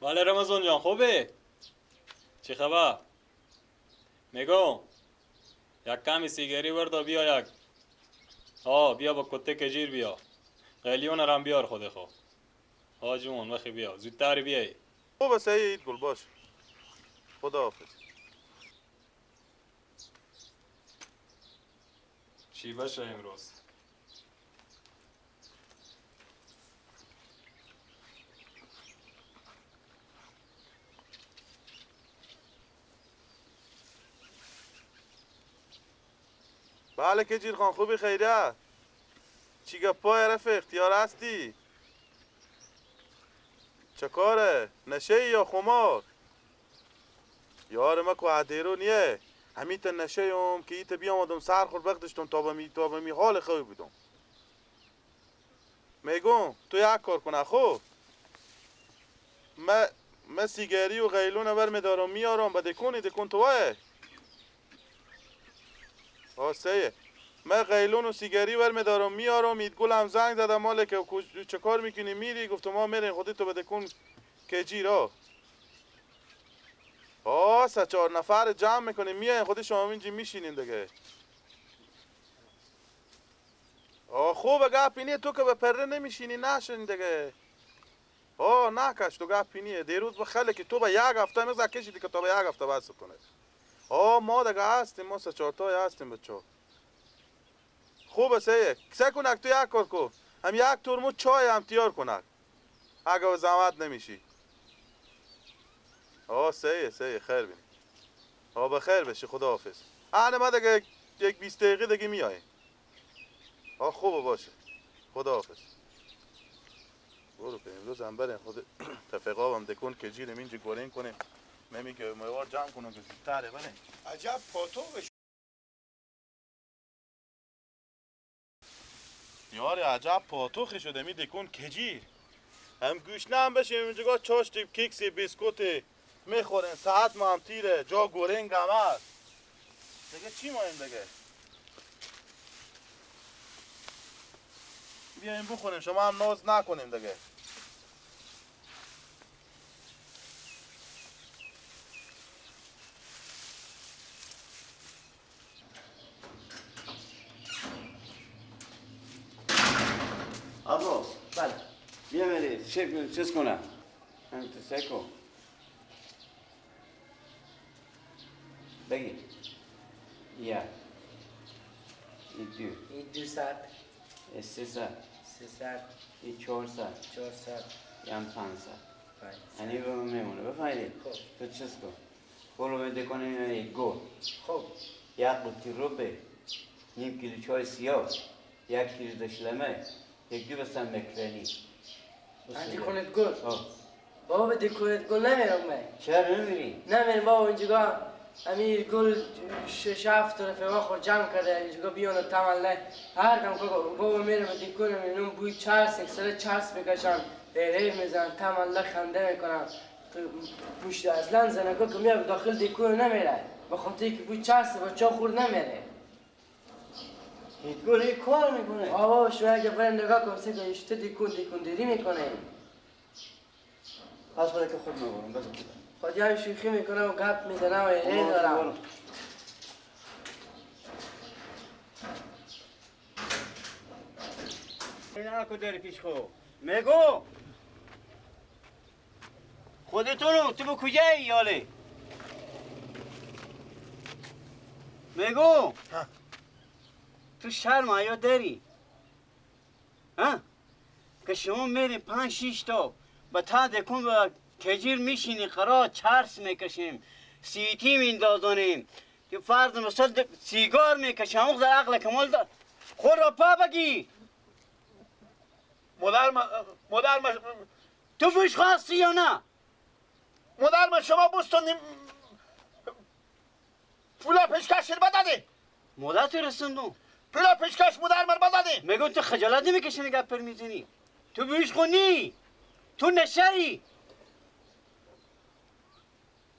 بله رمضان جان خوبه؟ چه خبر؟ میگم یک کمی سیگاری بردا بیا یک آه بیا با کته کجیر بیا قلیون رم بیار خود خو آه جون وخی بیا زودتر بیای. خوب سعید گل باش خداحافظ. چی باشه امروز؟ بله کجیر خان خوبی خیره؟ چی گپای رفیق اختیار هستی؟ چه کاره؟ نشه یا خمار؟ یار ما که عدیرو نیه همیت نشه یم که ایت بیامدم سر خور بخدشتم تا به می حال خوی بودم. میگم تو یک کار کنه خب من سیگاری و غیلون بر میدارم میارم به دکونی دکون تو وای آسیه من غیلون و سیگاری بر میدارم میارم. ایدگل هم زنگ زدم ماله که چه کار میکنی میری؟ گفتم ما میریم خودی تو به دکون کجی را آه سه چهار نفر جمع میکنیم میایم خودی شما اینجا میشینین دیگه. آه خوب گپ اینیه تو که به پره نمیشینی نشین دیگه. آه نکش تو گپ اینیه دیروز به خیلی که تو به یک هفته میزد کشیدی که تا به یک هفته بس کنه. آه ما دیگه هستیم ما سه چهار تای هستیم بچه. خوبه سه سه کنک تو یک کار کو هم یک ترمو چای هم تیار کنک اگه به زحمت نمیشی. آه سه سه خیر بینی. آه بخیر بشی خداحافظ. انا ما دیگه یک 20 دقیقه دیگه میای. آه خوبه باشه خداحافظ. برو که امروز هم بریم خود تفقابم دکون که جیرم اینجا گورین کنیم ممی که میوار جمع کنم که زودتره بریم. عجب پاتو بشه یاره عجب پاتوخی شده می دکون کجیر هم گوشنه هم بشیم اینجا چاشتی کیکسی بیسکوتی میخورن ساعت ما هم تیره جا گورینگ هم هست دیگه. چی مایم دیگه؟ بیایم بخوریم شما هم ناز نکنیم دیگه. عباس بله بیا بری چیز کنم هم تو سکو بگیر یک دو دو ساعت سه ساعت سه ساعت 4 ساعت 4 ساعت هم 5 ساعت یعنی به من میمونه بفهمیدی؟ تو چیز کن برو بده کنه یک گل. خب یک قوطی ربه نیم کیلو چای سیاه 1 کیلو دشلمه یک دو بستن مکرنی. دکونت گل؟ بابا به دکونت گل نمیرم من. چرا نمیری؟ نمیرم بابا اینجا امیر گل 6 7 رفیقا خود جمع کرده اینجا بیان تمله هر کم بابا میرم به دکون میبینم بوی چرس اکثر چرس میکشن ریل میزنن تمله خنده میکنن پوشت اصلا زنکا که میاد داخل دکون نمیره به خاطر که بوی چرس بچه خور نمیره. هیچ گل کار میکنه. آه بابا شما اگه برن نگاه کن سه که اشته دیکون دیکون دیری میکنه. پس باید که خود میبرم بس خودی هم شوخی میکنم و گپ میزنم و ایده دارم. اینا کو داری پیش خو میگو خودتونو تو به کجایی یاله میگو تو شرم آیا داری؟ ها؟ که شما میریم 5 6 تا به تا دکون و کجیر میشینی قرار چرس میکشیم سیتی میندازونیم که فرض مثال سیگار میکشیم همون در عقل کمال دار خود را پا بگی. مادر من تو بوش خواستی یا نه؟ مادر من شما بستون پولا پیشکش بدادی مادر تو رسوندم پولا پیشکش مادر من بدادی. میگم تو خجالت نمیکشی نگه پر میزنی تو بوش خونی تو نشه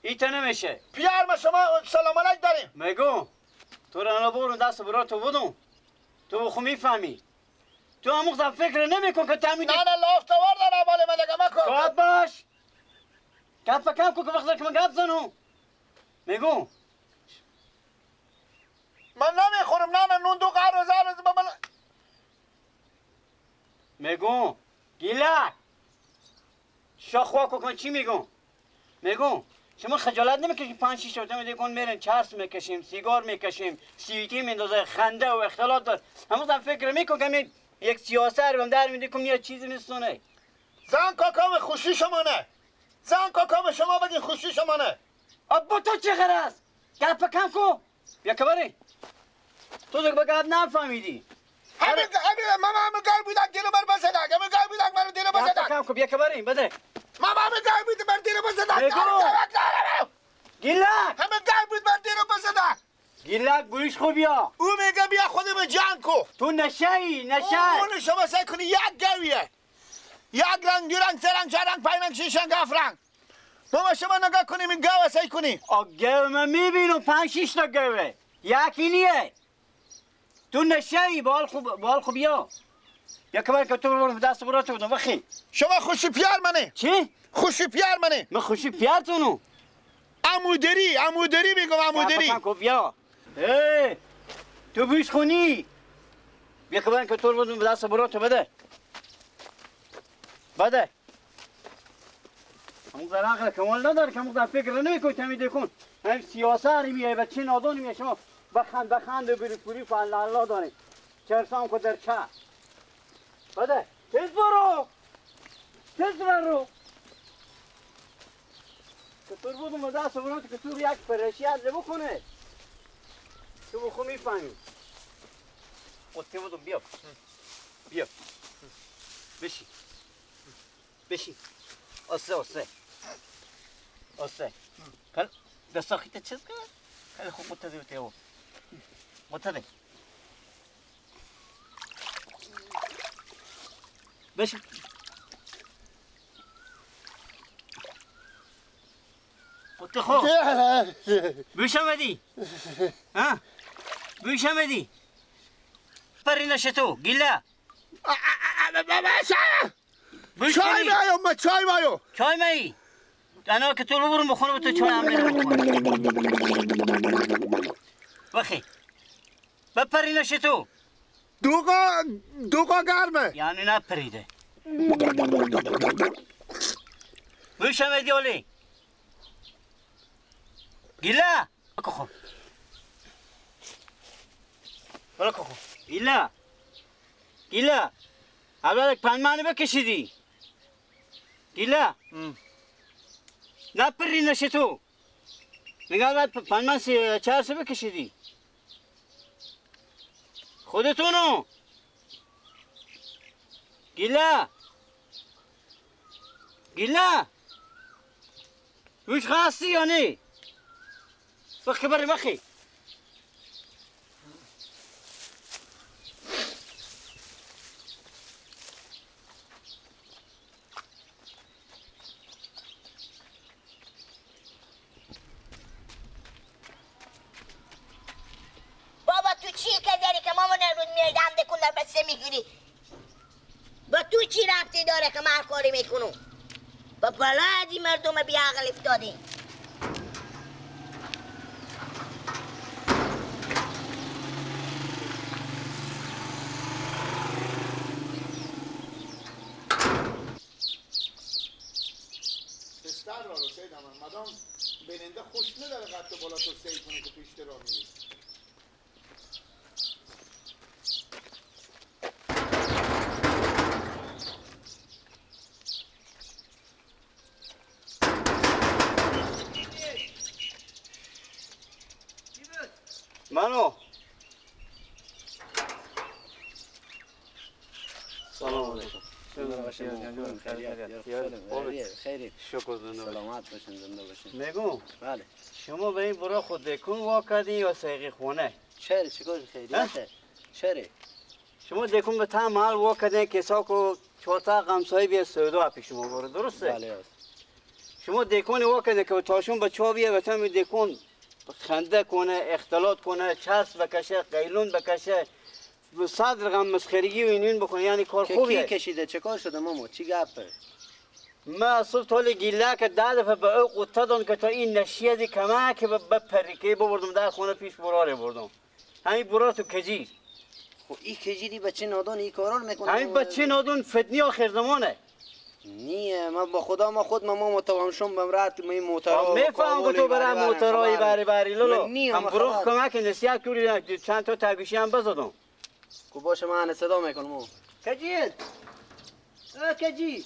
ایتا نمیشه. پیار ما شما سلام علیک داریم. میگم تو را برو دست برا تو بدم تو بخو میفهمی تو همون فکر نمیکن که تعمید نه نه لافتوار دارم اول من دیگه مکن. باش گپ کم کو که وقت که من گپ زنم. میگم من نمیخورم نه نون دو قرار زر با من. میگم گیلک شاخوا کو کن چی میگم؟ میگم شما خجالت نمیکشین 5 6 تا میگن میرن چرس میکشیم، سیگار میکشیم، سیتی میندازه، خنده و اختلاط دار. همون فکر میکنم که یک سیاست رو در میده کم یه چیزی میسونه. زن کاکام خوشی شما نه. زن کاکام شما بگین خوشی شما نه. ابا تو چه خرس؟ گپ کم کو. بیا کبری. تو دیگه بگاد نفهمیدی. همین ماما همین گای بودک دلو بر بزدک. همین گای بودک منو دلو بزدک. گپ کم کو بیا کبری بده. ماما همین گای بود بر دلو بزدک. گیلک. همین گای بود بر دلو بزدک. گیلک گوش خو بیا. او میگه بیا خودم جنگ کو. تو نشه‌ای نشه. اون شما سعی کنی یک گویه. یک رنگ دو رنگ سه رنگ چهار رنگ پنج رنگ شش رنگ هفت رنگ. ماما شما نگاه کنیم این گاوه سعی کنی. آ گاو من میبینم 5 6 تا گاوه. یکی نیه. تو نشه‌ای بال خوب بال خوب بیا. یا کبر که تو برو دست برو تو بدم بخی. شما خوشی پیار منه. چی؟ خوشی پیار منه. من خوشی پیارتونو. عمودری عمودری میگم عمودری. بیا. ای تو بیش خونی. بیا کبر که تو برو دست برو تو بده. بده. همون در عقل کمال نداره که همون در فکر نمیکنی تمیده کن. هم سیاست میای بچه نادان میای شما بخند بخند و بری پوری فعل الله داریم. چرسام کو در چه. بده. تیز برو. تیز برو. که تو بودم دست برو که تو یک پرشی از بکنه. تو بخو میفهمی. قطعه بودم بیا. بیا. بشی. بشی. آسه آسه. آسه. خیلی دستاخیت چیز کرد؟ خیلی خوب متده بته او. متده. بشی. قطعه خوب. بوش آمدی؟ ها؟ بوش آمدی؟ پری نشتو گیلا. چای مایو ما چای مایو. چای مایی؟ انا که تو رو برم بخورم تو چای هم میرم بخورم. بخی. بپری نشتو. دوغا دوغا گرمه. یعنی نپریده. بوش آمدی اولی. گیلا. بکخو. بکخو. گیلا. گیلا. اول پنج معنی بکشیدی. گیلا. نپری نشتو. میگم اول پنج من چهار بکشیدی. خودتونو. گیلا. گیلا. وش خواستی یا نه؟ بخی بری بخی. بابا تو چی که داری که مامان رو میای دم دکون در بسته میگیری؟ با تو چی ربطی داره که من کاری میکنم؟ با بلادی مردم بی عقل افتادی. پستر را رو سید من مدام بیننده خوش نداره قد بالا تو سید کنه که پیشت را میری. منو سلام علیکم. خیلی شکر زنده باشین. سلامت باشین زنده باشین. میگم بله شما به این برا خود دکون وا کردین یا سیغی خونه؟ چرا چیکار خیریته؟ چرا؟ شما دکون به تا محل وا کردین کسا کو چهار تا غمسای بیا سودا پیش شما برو درسته؟ بله. شما دکون وا کردین که تاشون به چا بیا به تا دکون خنده کنه، اختلاط کنه، چرس بکشه، قیلون بکشه، صد رقم مسخرگی و اینین بکنه، یعنی کار خوبیه. کی کشیده؟ چه کار شده ماما؟ چی گپه؟ ما صبح طول گیله که ده دفعه به او قطه دان که تا این نشیه دی کمه که به پریکه ببردم در خونه پیش براره بردم. همین برار تو کجیر. خب این کجیری بچه نادان این کارا رو میکنه. همین بچه نادان فتنی آخر زمانه. نیه ما با خدا ما خود ما متوام بم رات می موترا میفهم که تو برای موترای بری بری لولو هم بروخ کمک نصیحت کوری چند تا تگوشی هم بزدم. کو باشه من صدا میکنم. کجیر کجیر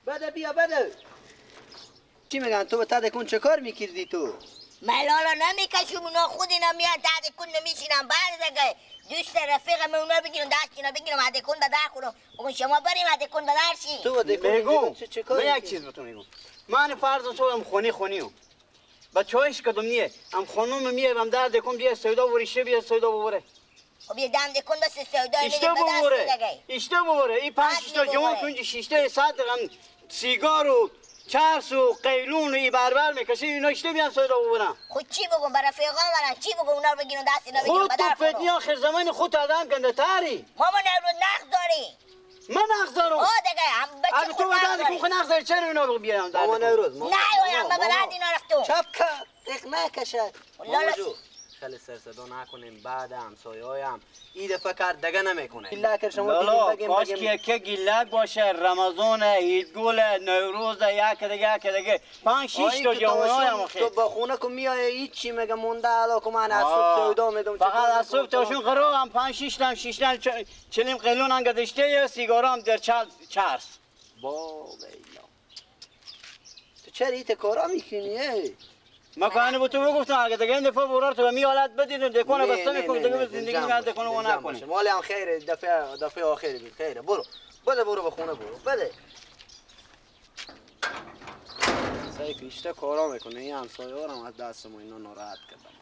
بده بیا بده. چی میگن تو به تد کن چه کار میکردی تو؟ من لالا نمیکشم اونا خود اینا میان تحت کن نمیشینم. بعد دیگه دوست رفیقم اونا بگیرم دست اینا بگیرم عده کن در خورم بگم شما بریم عده کن در شی. تو میگم من یک چیز به تو میگم. من فرض تو هم خونی خونیم بچه‌هایش کدوم نیه هم خانم میه هم در دکم بیا سودا بریشه بیا سودا ببره. خب یه دم دکن دست سودا اشته ببره اشته ببره. این 5 تا جوان کنج 6 تا 100 هم سیگار و چرس و قیلون و ای بربر میکشه اینا اشته بیان سودا ببرن. خود چی بگم برای رفیقان منم چی بگم اونا رو بگیرم دست اینا بگیرم خود تو فتنی آخر زمان خود آدم کنده تری. ماما نورو نقد داری. من نقد دارم. آه دیگه هم بچه خود تو بعد کن نقد داری چرا اینا بیان در ماما نوروز نه هم به بلد اینا رفتم چپ که دق نکشه. خیلی سر صدا نکنیم بعد همسایه‌ایم این دفعه کار دیگه نمیکنه. گیله که شما بگیم کاش که گیله باشه رمضان عید گل نوروز یک دیگه یک دیگه 5 6 تا جوانایم تو با خونه کو میای هیچ چی میگه مونده الا که من از صبح سودا میدم فقط از صبح تاشون قرار هم 5 6 تا 6 تا چلیم قیلون انگ داشته یا سیگارام در چرس. با بیلا تو چرا ایت کارا میکنی؟ ما کانه به تو گفتم اگه دیگه این دفعه برار تو می حالت بدید و دکونه بسته میکنم دیگه زندگی من دکونه و نکنی. مال هم خیره دفعه آخری بود خیره. برو بده برو به خونه برو بده. سعی که اشته کارا میکنه این همسایه‌ها هم از دست ما اینا ناراحت کردم.